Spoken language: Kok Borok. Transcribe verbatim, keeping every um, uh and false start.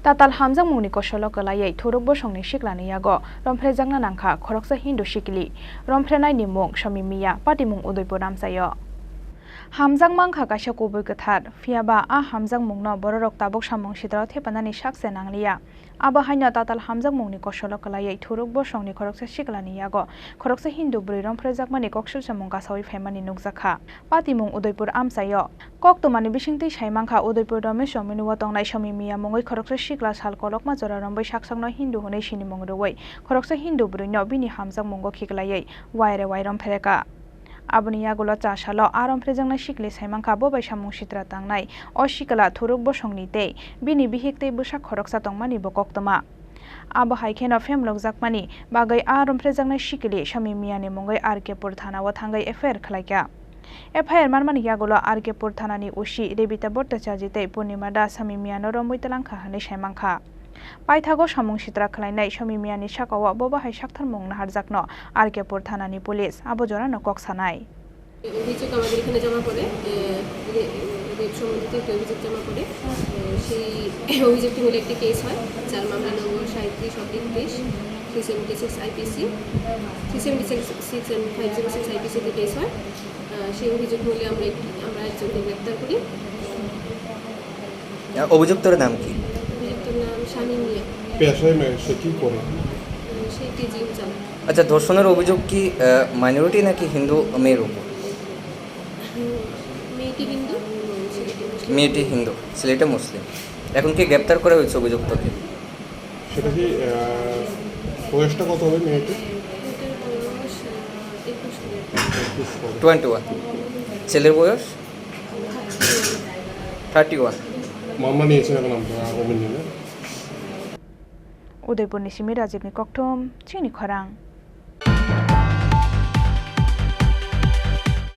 Tatal hamjakmungni kosolo kwlaiwi thuruk bosongni siklani yago romphrjakna nangkha khoroksa Hindu sikli. Romphrenaini mung Somi Miya, patimung Udaipur Amchaio. Hamjak mankha kaisa kubui kwthar, phiyaba a hamjakmungno bororok tabuk samung sitrao thepanani sak se nangliya. Abo haino tatal hamjakmungni kosolo kwlaiwi thuruk bosongni khoroksa siklani yago khoroksa Hindu bwrwi romphrjakmani koksilsamung kasawi phaimani nukjakha. Patimung Udaipur Amchaio. Koktwmani bisingtwi sai mankha, Udaipur Ramesh Romini o tongnai Somi Miya mungwi khoroksa sikla sal kolokma jora romwi saksakno Hindu hwnwi sinimung rwui khoroksa Hindu bwrwino bini hamjakmungo khiklaiwi waire wai romphreka. Aboni yagulo cha salo a romphrjaknai sikli sai mankha, bo bai samung sitra tangnai o sikla thuruk bosongni tei bini bihik tei bwsak khoroksa tongmani bo koktwma. Abo hai kheno phemlokjakmani bagwi a romphrjaknai sikli Somi Miyani mungwi R K Pur thana o thangwi F I R khlaikha. F I R manmani yagulo R K Pur thanani O C Rebita Bhattacharya tei Purnima Das Somi Miyano romwi twlangkha hwnwi sai mankha. Paithago samung sitra khlainai Somi Miyani sakao bo bahai saktharmung naharjakno R K Pur thanani police abo jorano kok sanai. অভিযোগ আমাদের এখানে জমা পড়ে, এ, রে-, রেপ সম্বন্ধিত একটি অভিযোগ জমা পড়ে। এ, সেই অভিযোগটি মিলে একটি কেস হয়, যার মামলা নম্বর সাঁইত্রিশ অব্লিক তেইশ, three seventy six IPC, three seventy six and five zero six আইপিসিতে কেস হয়। আহ, সেই অভিযোগ মিলে আমরা একটি, আমরা একজনকে গ্রেপ্তার করি। আহ, অভিযুক্তর নাম কি? অভিযুক্তর নাম শামীম মিয়া। পেশায় মে-, সে কি করে? উম, সে টিচিং চালায়। আচ্ছা, ধর্ষণের অভিযোগ কি, আহ, মাইনরিটি নাকি হিন্দু মেয়ের উপর? হুম, মেয়েটি হিন্দু, ছেলেটি মুসলিম। মেয়েটি হিন্দু, ছেলেটা মুসলিম। এখন কি গ্রেপ্তার করা হয়েছে অভিযুক্তকে? সেটা কি, আহ, বয়সটা কত হবে মেয়েটির? মেয়েটার বয়স, আহ, একুশ হবে। একুশ হবে। Twenty one. ছেলের বয়স? Thirty one. মামলা নিয়েছেন এখন আপনারা অমিন নিয়ে? Udaipurni simi Rajibni kokthum, chini khorang.